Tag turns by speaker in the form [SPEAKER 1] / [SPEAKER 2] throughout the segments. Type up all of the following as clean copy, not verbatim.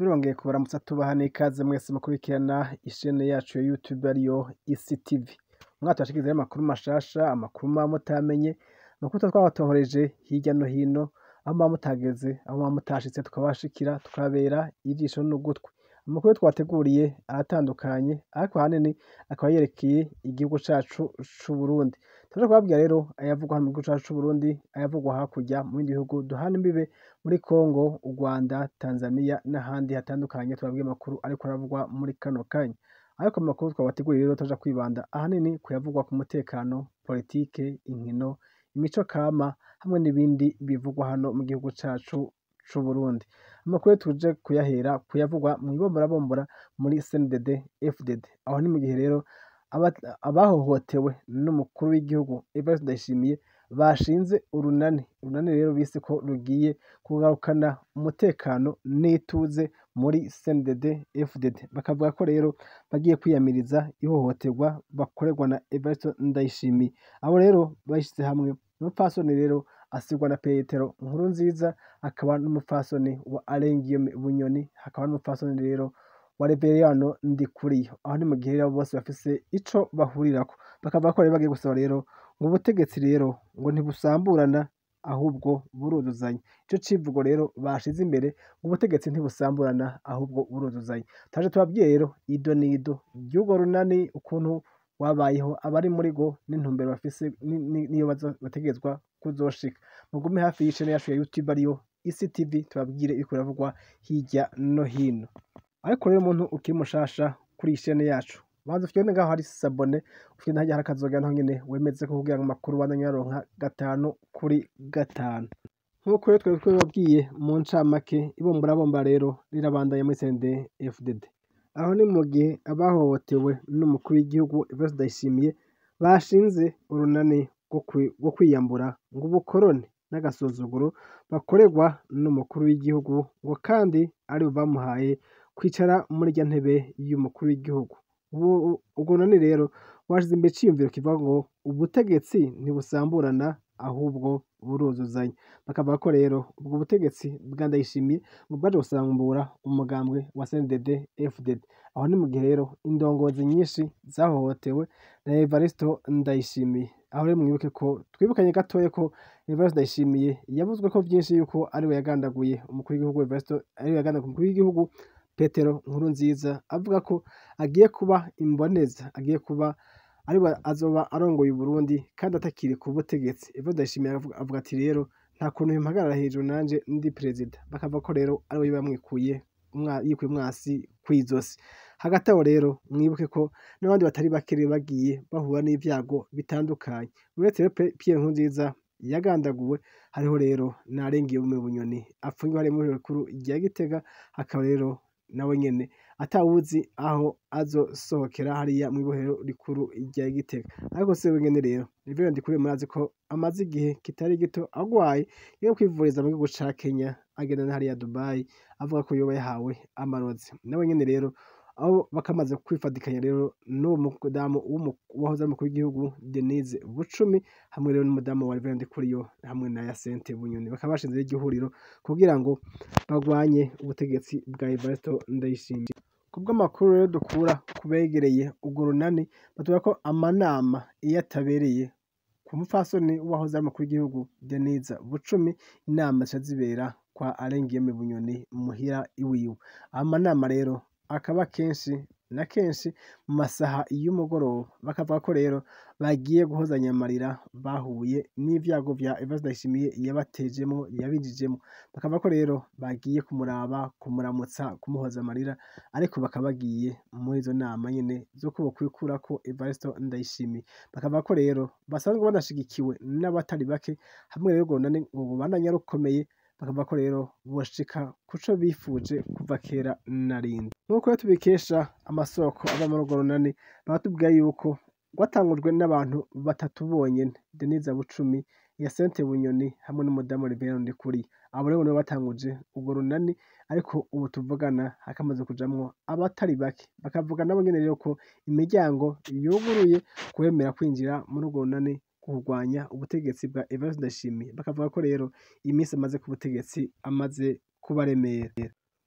[SPEAKER 1] Turongeye kubaramutsa tubaha n'ikaze mwese mukurikirana ishene yacu ya YouTube ariyo Isi TV. Mwatubashikirizayo amakuru mashasha, amakuru muba mutamenye, amakuru tuba twabatohoreje hirya no hino, aho muba mutageze, aho muba mutashitse tukabashikira, tukababera ijisho n'ugutwi. Amakuru twateguriye aratandukanye, ariko ahanini akaba yerekeye igihugu cacu c'Uburundi. Turaja kubabwira rero ayavugwa hano mu gihugu cacu c'Uburundi, ayavugwa hakurya mu bindi bihugu duhana imbibe muri Congo, u Rwanda, Tanzania n'ahandi hatandukanye. Tubabwire amakuru ariko aravugwa muri kano kanya. Ariko mu makuru twabateguriye rero turaja kwibanda ahanini kuyavugwa ku mutekano, politike, inkino, imico kama hamwe n'ibindi bivugwa hano mu gihugu cacu c'Uburundi. Amakuru tuje kuyahera kuyavugwa mw'ibomborabombora muri CNDD FDD. Aho ni mu gihe rero abahohotewe n'umukuru w'igihugu Evariste Ndayishimiye bashinze urunani, urunani rero bise ko rugiye kugarukana umutekano n'ituze muri CNDD FDD. Bakavuga ko rero bagiye kwiyamiriza ihohoterwa bakorerwa na Evariste Ndayishimiye. Abo rero bashize hamwe umupfasoni rero asigwa na Petero Nkurunziza, akaba n'umupfasoni wa Alain Guillaume Bunyoni, hakaba n'umupfasoni rero wa Reveriyano Ndikuriyo. Aho ni mu gihe rero bose bafise ico bahurirako. Bakavuga ko rero bagiye gusaba rero ngo ubutegetsi rero ngo ntibusamburana ahubwo buruzuzanya. Ico civugo rero bashize imbere ngo ubutegetsi ntibusamburana ahubwo buruzuzanya. Turaje tubabwire rero ido n'ido ry'urwo runani, ukuntu wabayeho, abari muri rwo n'intumbero bafise niyo bategerezwa kuzoshika. Mugume hafi y'ishene yacu ya YouTube ariyo Isi TV, tubabwire ibiriko biravugwa hirya no hino. Ariko rero umuntu ukiri mushasha kuri iyi shene yacu, banza ufyonde ngaho hari s'abonner, ufyonde harya hari akazogera naho nyene wemeze ko kugira ngo amakuru ubandanye uyaronka 5 kuri 5. Nk'uko rero twari twabibabwiye mu ncamake, ibomborabomba rero rirabandanya muri CNDD FDD. Aho ni mu gihe abahohotewe n'umukuru w'igihugu Evariste Ndayishimiye bashinze urunani rwo kwiyambura ngo ubukoroni n'agasuzuguro bakorerwa n'umukuru w'igihugu, ngo kandi aribo bamuhaye kwicara muri irya ntebe y'umukuru w'igihugu. Urwo runani rero rwashize imbere iciyumviro kivuga ngo ubutegetsi ntibusamburana ahubwo buruzuzanya. Bakavuga ko rero ubwo butegetsi bwa Ndayishimiye ngo bwaje gusambura umugambwe wa CNDD FDD. Aho ni mu gihe rero indongozi nyinshi zahohotewe na Evariste Ndayishimiye. Aho rero mwibuke ko twibukanye gatoya ko Evariste Ndayishimiye yavuzwe ko vyinshi yuko ariwe yagandaguye umukuru w'igihugu Evariste, ariwe yagandaguye umukuru w'igihugu Petero Nkurunziza, avuga ko agiye kuba imboneza, agiye kuba ariwe azoba arongoye Uburundi kandi atakiri ku butegetsi. Evariste Ndayishimiye avuga ati rero nta kuntu bimpagarara hejuru nanje ndi perezida. Bakavuga ko rero ariwe bamwikuye yikuye umwasi kw'izosi. Hagati aho rero mwibuke ko n'abandi batari bake rero bagiye bahura n'ivyago bitandukanye. Uretse rero Pierre Nkurunziza yagandaguwe, hariho rero na Alain Guillaume Bunyoni apfungiwe hariya mw'ibohero rikuru rya Gitega, hakaba rero nawe nyene atawuzi aho azosohokera hariya mw'ibohero rikuru rya Gitega. Ariko se wenyene rero Reverend Ndikuriyo murazi ko amaze igihe kitari gito agwaye, yo kwivuriza mu gihugu ca Kenya, agenda na hariya Dubai, avuga ko yoba yahawe amarozi. Nawe nyene rero aho bakamaze kwifatikanya rero n'uwo mudamu wahoze ari umukuru w'igihugu Denise Bucumi, hamwe rero n'umudamu wa Reverend Ndikuriyo hamwe na Yacinthe Bunyoni, bakaba bashinze igihuriro kugira ngo bagwanye ubutegetsi bwa Evariste Ndayishimiye. Kubw'amakuru rero dukura kubegereye urwo runani, batubwira ko amanama iyo atabereye ku mupfasoni wahoze ari umukuru w'igihugu Denise Bucumi, inama zica zibera kwa Alain Guillaume Bunyoni muhira iwiwe. Amanama rero akaba kenshi na kenshi mu masaha y'umugoroba. Bakavuga ko rero bagiye guhozanya amarira bahuye n'ivyago vya Evariste Ndayishimiye yabatejemwo, yabinjijemwo. Bakavuga ko rero bagiye kumuraba, kumuramutsa, kumuhoza amarira, ariko bakaba bagiye muri izo nama nyene z'uko bokwikurako Evariste Ndayishimiye. Bakavuga ko rero basanzwe banashigikiwe n'abatari bake, hamwe rero urwo runani ngo rubandanye rukomeye. Bakavuga ko rero boshika kuco bifuje kuva kera na rindi. Nk'uko rero tubikesha amasoko ava muri urwo runani, baratubwira yuko rwatangujwe n'abantu batatu bonyene: Denise Bucumi, Yacinthe Bunyoni hamwe n'umudamu Reverend Ndikuriyo. Abo rero nibo batanguje urwo runani, ariko ubu tuvugana hakamaze kujamwo abatari bake. Bakavuga nabo nyene rero ko imiryango yuguruye kubemera kwinjira muri urwo runani kurwanya ubutegetsi bwa Evariste Ndayishimiye. Bakavuga ko rero iminsi amaze ku butegetsi amaze kubaremera.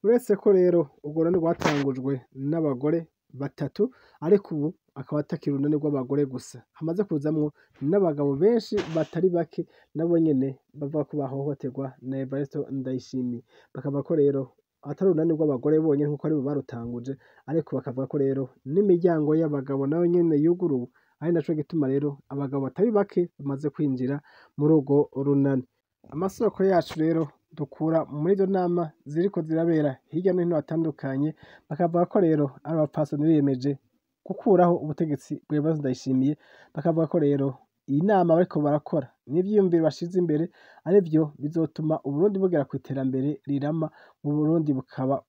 [SPEAKER 1] Uretse ko rero urwo runani rwatangujwe n'abagore batatu, ariko ubu akaba atakiri urunani rw'abagore gusa, hamaze kuzamwo n'abagabo benshi batari bake nabo nyene bavuga ko bahohoterwa na Evariste Ndayishimiye. Bakavuga ko rero atari urunani rw'abagore bonyene nkuko aribo barutanguje, ariko bakavuga ko rero n'imiryango y'abagabo nayo nyene yuguruwe, ari naco gituma rero abagabo batari bake bamaze kwinjira muri urwo runani. Amasoko yacu rero dukura muri izo nama ziriko zirabera hirya no hino hatandukanye, bakavuga ko rero ari abapfasoni biyemeje gukuraho ubutegetsi bwa Evariste Ndayishimiye. Bakavuga ko rero iyi nama bariko barakora n'ivyiyumviro bashize imbere arivyo bizotuma Uburundi bugera kw'iterambere rirama, Uburundi bukaba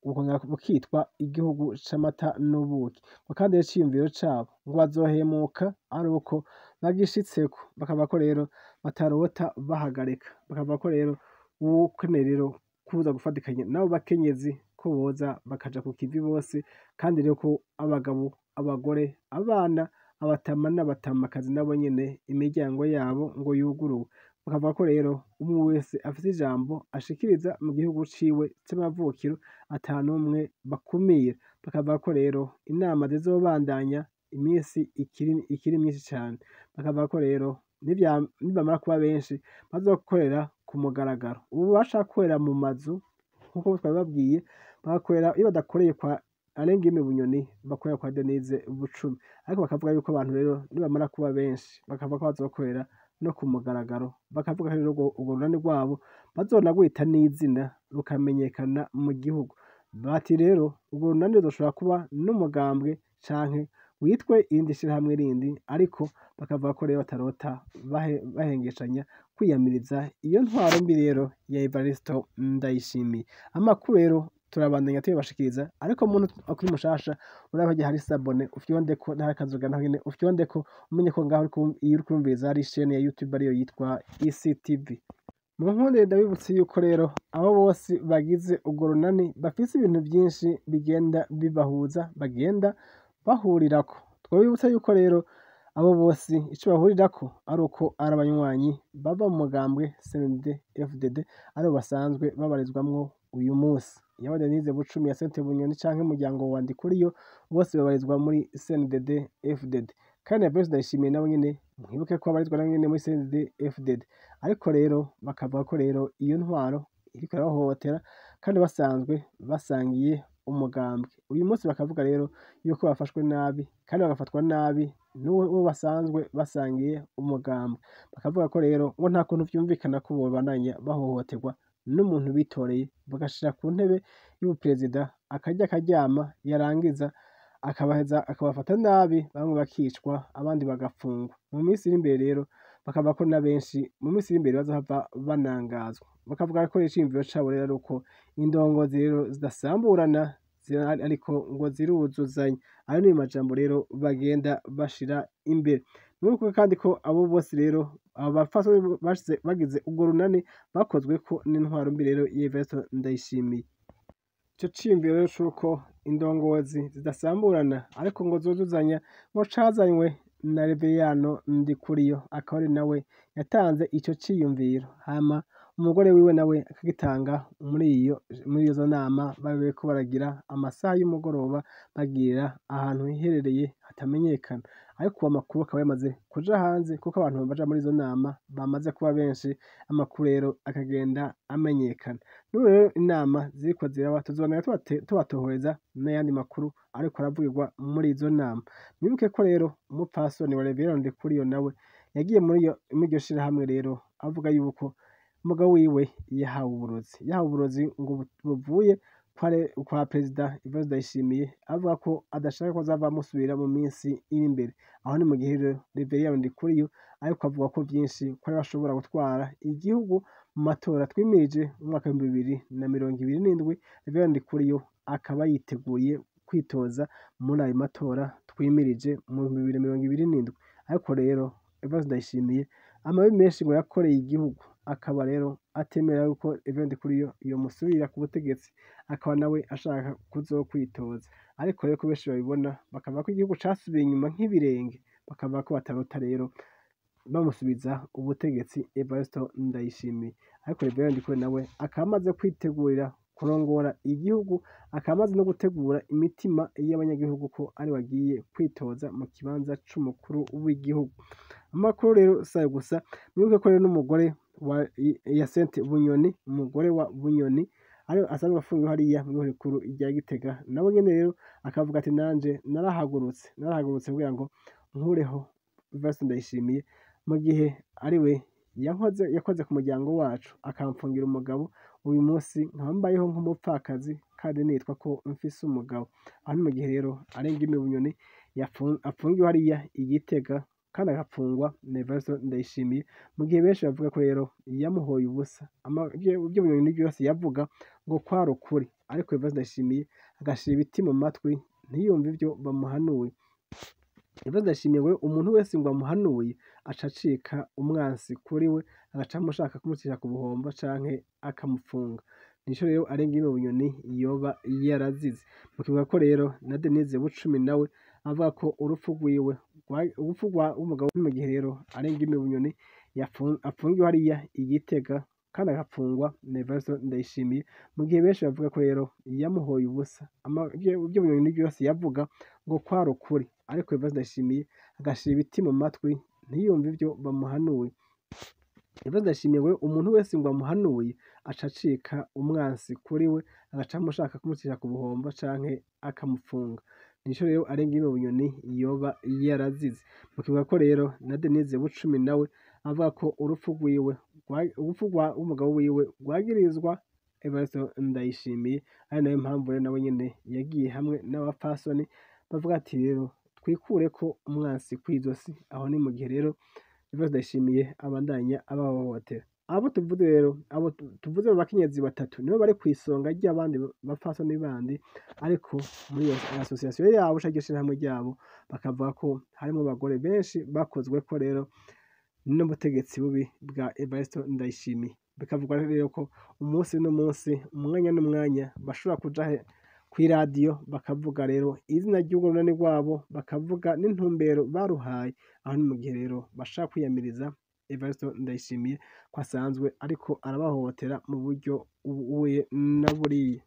[SPEAKER 1] bukitwa igihugu c'amata n'ubuki. Ngo kandi rero iciyumviro cabo ngo bazohemuka ari uko bagishitseko. Bakavuga ko rero batarota bahagarika, bakavuga ko rero uwukeneye rero kuza gufatikanya n'abo bakenyezi ko boza bakaja ku kivi bose, kandi rero ko abagabo, abagore, abana, abatama n'abatamakazi nabo nyene imiryango yabo ngo yuguruwe. Bakavuga ko rero umwe wese afise ijambo ashikiriza mu gihugu ciwe c'amavukiro, ata n'umwe bakumira. Bakavuga ko rero inama zizobandanya iminsi ikiri myinshi cane. Bakavuga ko rero nibamara kuba benshi bazokorera ku mugaragaro. Ubu bashaka gukorera mu mazu nkuko twabibabwiye, bagakorera iyo badakoreye kwa Alain Bunyoni bakorera kwa Denise Bucumi, ariko bakavuga yuko abantu rero nibamara kuba benshi bakavuga ko bazokorera no ku mugaragaro. Bakavuga rero urwo runani rwabo bazonagwita n'izina rukamenyekana mu gihugu. Bati rero urwo runani ruzoshobora kuba n'umugambwe canke witwe irindi shirahamwe rindi, ariko bakavuga ko rero batarota bahengeshanya kwiyamiriza iyo ntwaro mbi rero ya Evariste Ndayishimiye. Amakuru rero turabandanya tuyabashikiriza, ariko muntu akuri mushasha uraba hari sabone ufyondeko ntari akazuga naho nyene ufyondeko, umenye ko ngaho iyo uri kurumviriza hari chaîne ya YouTube ariyo yitwa ECTV. Mu nkundire ndabibutse yuko rero abo bose bagize urwo runani bafise ibintu vyinshi bigenda bibahuza, bagenda bahurirako. Twobibutsa yuko rero abo bose ico bahurirako ari uko ari abanywanyi bava mu mugambwe CNDD FDD, aribo basanzwe babarizwamwo uyu munsi. Yaba Denise Bucumi ya Sente Bunyoni canke umuryango wa Ndikuriyo, bose babarizwa muri CNDD FDD. Kandi na Evariste Ndayishimiye nawe nyene mwibuke ko abarizwa nawe nyene muri CNDD FDD. Ariko rero bakavuga ko rero iyo ntwaro iriko irabahohotera kandi basanzwe basangiye umugambwe. Uyu munsi bakavuga rero yuko bafashwe nabi kandi bagafatwa nabi n'uwo basanzwe basangiye umugambwe. Bakavuga ko rero ngo nta kuntu vyumvikana ko bobandanya bahohoterwa n'umuntu bitoreye bagashira ku ntebe y'ubuperezida, akarya akaryama, yarangiza akabaheza akabafata nabi, bamwe bakicwa abandi bagafungwa. Mu minsi iri imbere rero bakavuga ko na benshi mu minsi iri imbere bazohava banangazwa. Bakavuga ko iciyumviro cabo rero ari uko indongozi rero zidasamburana, ariko ngo ziruzuzanya. Ayo niyo majambo rero bagenda bashira imbere. Mwibuke kandi ko abo bose rero abo bapfasoni bagize urwo runani bakozweko n'intwaro mbi rero y'Evariste Ndayishimiye. Ico ciyumviro rero c'uko indongozi zidasamburana ariko ngo zuzuzanya ngo cazanywe na Reveriyano Ndikuriyo, akaba ari nawe yatanze ico ciyumviro, hama umugore wiwe nawe akagitanga muri izo nama bariko baragira amasaha y'umugoroba, bagira ahantu hiherereye hatamenyekana. Ariko amakuru akaba yamaze kuja hanze kuko abantu baja muri izo nama bamaze kuba benshi, amakuru rero akagenda amenyekana. N'ubu rero inama ziriko ziraba tuzobandanya tubatohoreza n'ayandi makuru ariko aravugirwa muri izo nama. Mwibuke ko rero umupfasoni wa Reveriyano Ndikuriyo nawe yagiye muri iryo shirahamwe rero avuga yuko umugabo wiwe yahawe uburozi, yahawe uburozi ngo buvuye kwa Perezida Evariste Ndayishimiye, avuga ko adashaka ko azava amusubira mu minsi iri imbere. Aho ni mu gihe rero Reveriyano Ndikuriyo ariko avuga ko vyinshi ko ariwe ashobora gutwara igihugu mu matora twimirije mu mwaka w'ibihumbi 2027. Reveriyano Ndikuriyo akaba yiteguye kwitoza muri ayo matora twimirije mu 2027. Ariko rero Evariste Ndayishimiye amabi menshi ngo yakoreye igihugu, akaba rero atemera yuko Reveriyano Ndikuriyo yomusubira ku butegetsi, akaba nawe ashaka kuzokwitoza. Ariko rero ko benshi babibona bakavuga ko igihugu casubiye inyuma nk'ibirenge, bakavuga ko batarota rero bamusubiza ubutegetsi Evariste Ndayishimiye. Ariko Reveriyano Ndikuriyo nawe akaba amaze kwitegurira kurongora igihugu, akaba amaze no gutegura imitima y'abanyagihugu ko ari wagiye kwitoza mu kibanza c'umukuru w'igihugu. Amakuru rero sayo gusa, mwibuke ko rero n'umugore wa Hyacinthe Bunyoni, umugore wa Bunyoni ari asanzwe afungiwe hariya mu rikuru rya Gitega, nawe nyene rero akavuga ati nanje narahagurutse kugira ngo nkureho Evariste Ndayishimiye mu gihe ari we yakoze ku muryango wacu akamfungira umugabo, uyu munsi nkaba mbayeho nk'umupfakazi kandi nitwa ko mfise umugabo. Aho ni mu gihe rero Arengimi Bunyoni apfungiwe hariya i Gitega kandi agapfungwa na Evariste Ndayishimiye, mu gihe benshi bavuga ko rero yamuhoye ubusa, ivyo Bunyoni vyose yavuga ngo kwari ukuri, ariko Evariste Ndayishimiye agashira ibiti mu matwi ntiyumve ivyo bamuhanuye. Evariste Ndayishimiye ngo umuntu wese ngo amuhanuye aca acika umwansi kuri we, agaca amushaka kumucisha ku buhombo canke akamufunga. Nico rero Arengimi Bunyoni yoba yarazize. Mukibuka ko rero na Denise Bucumi nawe avuga ko urupfu rwiwe, urupfu rw'umugabo, mu gihe rero Arengimi Bunyoni apfungiwe hariya i Gitega kandi agapfungwa na Evariste Ndayishimiye, mu gihe benshi bavuga ko rero yamuhoye ubusa, ivyo Bunyoni vyose yavuga ngo kwari ukuri, ariko Evariste Ndayishimiye agashira ibiti mu matwi ntiyumve ivyo bamuhanuye. Evariste Ndayishimiye ngo umuntu wese ngo amuhanuye aca acika umwansi kuri we, agaca amushaka kumucisha ku buhombo canke akamufunga. Nico rero Arengimi Bunyoni yoba yarazize. Mukibuka ko rero na Denise Bucumi nawe avuga ko urupfu rwiwe, urupfu rw'umugabo wiwe rwagirizwa Evariste Ndayishimiye, ari nayo mpamvu rero nawe nyene yagiye hamwe n'abapfasoni bavuga ati rero twikureko umwansi kw'izosi. Aho ni mu gihe rero Evariste Ndayishimiye abandanya abahohotera. Abo tuvuze rero, abo tuvuze mu bakenyezi batatu nibo bari kw'isonga ry'abandi bapfasoni bandi, ariko muri iyo association yabo canke iryo shirahamwe ryabo bakavuga ko harimwo abagore benshi bakozweko rero n'ubutegetsi bubi bwa Evariste Ndayishimiye. Bikavugwa rero ko umunsi n'umunsi, umwanya n'umwanya bashobora kuja kw'iradiyo bakavuga rero izina ry'urwo runani rwabo, bakavuga n'intumbero baruhaye. Aho ni mu gihe rero bashaka kwiyamiriza Evariste Ndayishimiye ko asanzwe ariko arabahohotera mu buryo ubuye na buriya.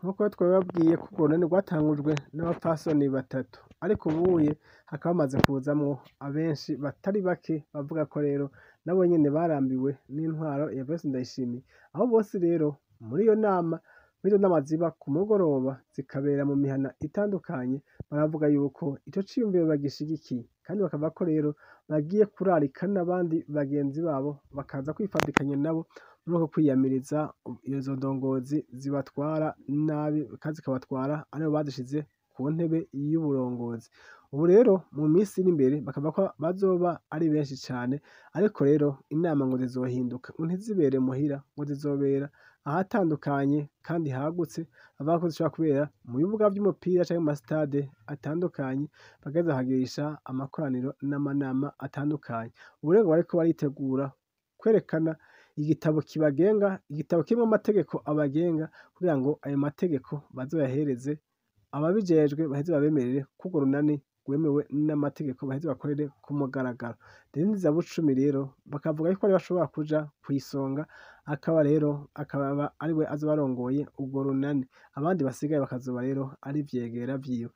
[SPEAKER 1] Nk'uko twabibabwiye ko urwo runani rwatangujwe n'abapfasoni batatu, ariko ubuye hakaba hamaze kuzamwo abenshi batari bake bavuga ko rero nabo nyene barambiwe n'intwaro ya Evariste Ndayishimiye. Aho bose rero muri iyo nama, muri izo nama ziba ku mugoroba zikabera mu mihana itandukanye, baravuga yuko ico ciyumviro bagishigikiye, kandi bakavuga ko rero bagiye kurarika n'abandi bagenzi babo bakaza kwifatikanya nabo muri uko kwiyamiriza izo ndongozi zibatwara nabi kandi zikabatwara aribo bazishize ku ntebe y'uburongozi. Ubu rero mu minsi iri imbere bakavuga ko bazoba ari benshi cane, ariko rero inama ngo zizohinduka, ngo ntizibere muhira, ngo zizobera ahatandukanye kandi hagutse, bavuga ko zishobora kubera mu bibuga vy'umupira canke mu masitade atandukanye, bagaheza bakagirisha amakoraniro n'amanama atandukanye. Ubu rero bariko baritegura kwerekana igitabo kibagenga, igitabo kirimwo amategeko abagenga, kugira ngo ayo mategeko bazoyahereze ababijejwe baheze babemerere ko urwo runani rwemewe n'amategeko, baheze bakorere ku mugaragaro. Denise Bucumi rero bakavuga yuko ariwe ashobora kuja kw'isonga, akaba rero akaba ariwe azoba arongoye urwo runani, abandi basigaye bakazoba rero ari ivyegera vyiwe.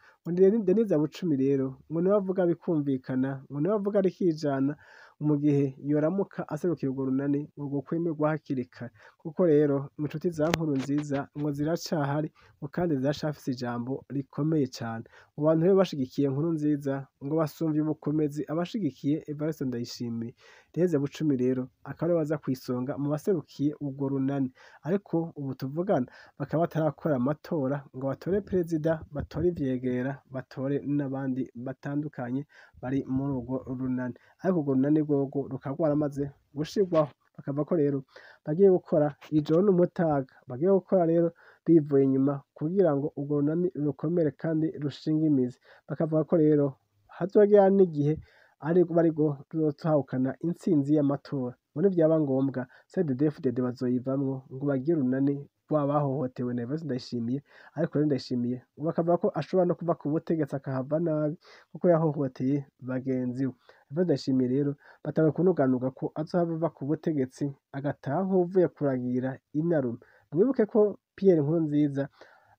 [SPEAKER 1] Denise Bucumi rero ngo niwe avuga bikumvikana, ngo niwe avuga rikijana, mu gihe yoramuka aserukiye urwo runani ngo rwokwemerwa hakiri kare, kuko rero inshuti za Nkurunziza ngo ziracahari, ngo kandi ziracafise ijambo rikomeye cane. Mu bantu rero bashigikiye Nkurunziza ngo basumvye ubukomezi abashigikiye Evariste Ndayishimiye. Denise Bucumi rero akaba ariwe aza kw'isonga mu baserukiye urwo runani, ariko ubu tuvugana bakaba batarakora amatora ngo batore perezida, batore ivyegera, batore n'abandi batandukanye bari muri urwo runani. Ariko urwo runani rworwo rukaba rwaramaze gushirwaho, bakavuga ko rero bagiye gukora ijoro n'umutaga, bagiye gukora rero bivuye inyuma kugira ngo urwo runani rukomere kandi rushinge imizi. Bakavuga ko rero hazogera n'igihe arirwo ruzotahukana intsinzi y'amatora, ngo nivyaba ngombwa CNDD-FDD bazoyivamwo ngo bagire urunani rw'abahohotewe na Evariste Ndayishimiye. Ariko rero Ndayishimiye bakavuga ko ashobora no kuva ku butegetsi akahava nabi kuko yahohoteye bagenzi we. Evariste Ndayishimiye rero batanguye kunuganuga ko azohava ava ku butegetsi agataha nk'uwuvuye kuragira inarume. Mwibuke ko Pierre Nkurunziza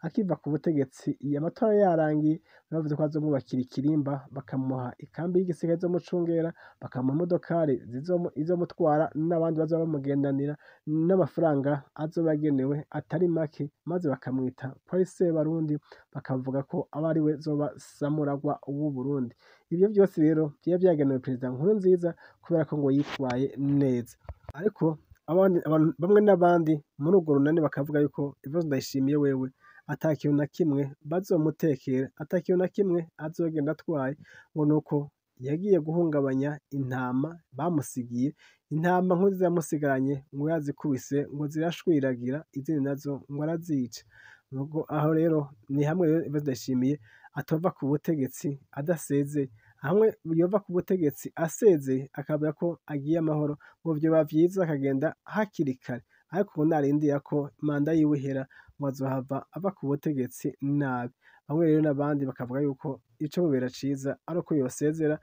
[SPEAKER 1] akiva ku butegetsi amatora yarangiye, bavuze ko bazomwubakira ikirimba, bakamuha ikambi y'igisirikare izomucungera, bakamuha imodokari izomutwara n'abandi bazoba bamugendanira, n'amafaranga azoba agenewe atari make, maze bakamwita ko ari Sebarundi, bakavuga ko aba ari we zoba Samuragwa w'Uburundi. Ivyo vyose rero vyari vyagenewe Perezida Nkurunziza kubera ko ngo yitwaye neza. Ariko bamwe n'abandi muri urwo runani bakavuga yuko Evariste Ndayishimiye wewe ata kintu na kimwe bazomutekera, ata kintu na kimwe azogenda atwaye, ngo nuko yagiye guhungabanya intama bamusigiye, intama Nkurunziza yamusigaranye ngo yazikubise ngo zirashwiragira, izindi nazo ngo arazica. Aho rero ni hamwe rero Evariste Ndayishimiye atova ku butegetsi adasezeye, hamwe yova ku butegetsi asezeye akavuga ko agiye amahoro, ngo vyoba vyiza akagenda hakiri kare, ariko ubu narindira ko manda yiwe ihera ngo azohava ava ku butegetsi nabi. Bamwe rero n'abandi bakavuga yuko ico mubera ciza ari uko yosezera,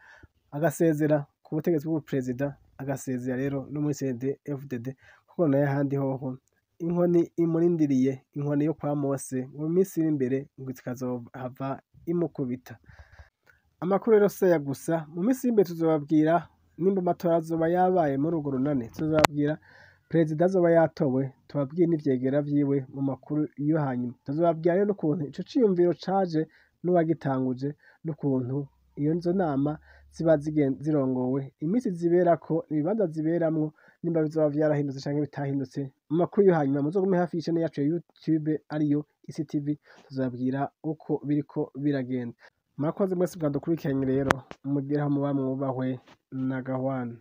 [SPEAKER 1] agasezera ku butegetsi bw'ubuperezida, agasezera rero no muri CNDD-FDD, kuko nayo ahandi hoho inkoni imurindiriye, inkoni yo kwa Mose, mu minsi iri imbere ngo ikazohava imukubita. Amakuru rero saya gusa, mu minsi iri imbere tuzobabwira nimba amatora azoba yabaye muri urwo runani, tuzobabwira perezida azoba yatowe, tubabwire n'ivyegera vyiwe mu makuru yo hanyuma. Tuzobabwira rero n'ukuntu ico ciyumviro caje n'uwagitanguje, n'ukuntu iyo nzo nama ziba zirongowe, iminsi ziberako, ibibanza ziberamwo, nimba bizoba vyarahindutse canke bitahindutse. Mu makuru yo hanyuma muzogume hafi y'icane yacu ya YouTube ariyo Isi TV, tuzobabwira uko biriko biragenda. Murakoze mwese mwadukurikiranye rero, mugire aho muba mwubahwe na gahwana.